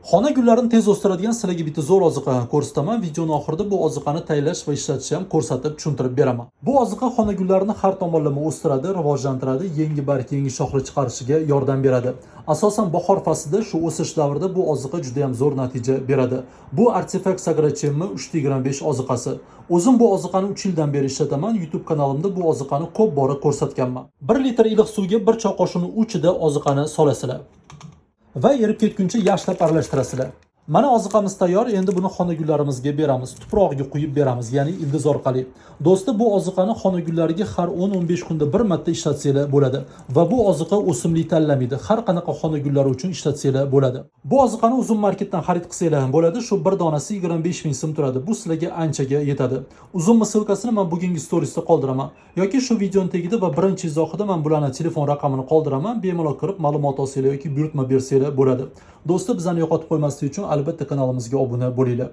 Xona gullarini tez o'stiradigan sizlarga bitta zo'r oziqa ko'rsataman. Videoni oxirida bu oziqani tayyorlash va ishlatishni ham ko'rsatib tushuntirib beraman. Bu oziqa xona gullarini har tomonlama o'stiradi, rivojlantiradi, yangi barg, yangi shoxli chiqarishiga yordam beradi. Asosan bahor faslida, shu o'sish davrida bu oziqa juda ham zo'r natija beradi. Bu Artifex Agrochemmi 3.25 oziqasi. O'zim bu oziqani 3 yildan beri ishlataman. YouTube kanalimda bu oziqani ko'p bora ko'rsatganman. 1 litr iliq suvga 1 choy qoshiqni uchida oziqani solasizlar va erib ketguncha yaxshilab aralashtirasizlar. Mana, oziqamiz tayyor. Endi buni xona gullarimizga beramiz. Tuprog'iga quyib beramiz, ya'ni ildiz orqali. Do'stlar, bu oziqani xona gullariga har 10-15 kunda bir marta ishlatsanglar bo'ladi va bu oziqa o'simlik tanlamaydi. Har qanaqa xona gullari uchun ishlatsanglar bo'ladi. Bu oziqani Uzum Marketdan xarid qilsanglar ham bo'ladi. Shu bir donasi 25 ming so'm turadi. Bu sizlarga anchaga yetadi. Uzumni ссылка sini men bugungi storiesda qoldiraman yoki shu videoni tagida va birinchi izohida men bularni telefon raqamini qoldiraman. Bemalol kirib ma'lumot olsanglar yoki buyurtma bersanglar bo'ladi. Do'stlar, bizani yo'qotib qo'ymaslik uchun albatta kanalimizga obuna bo'linglar.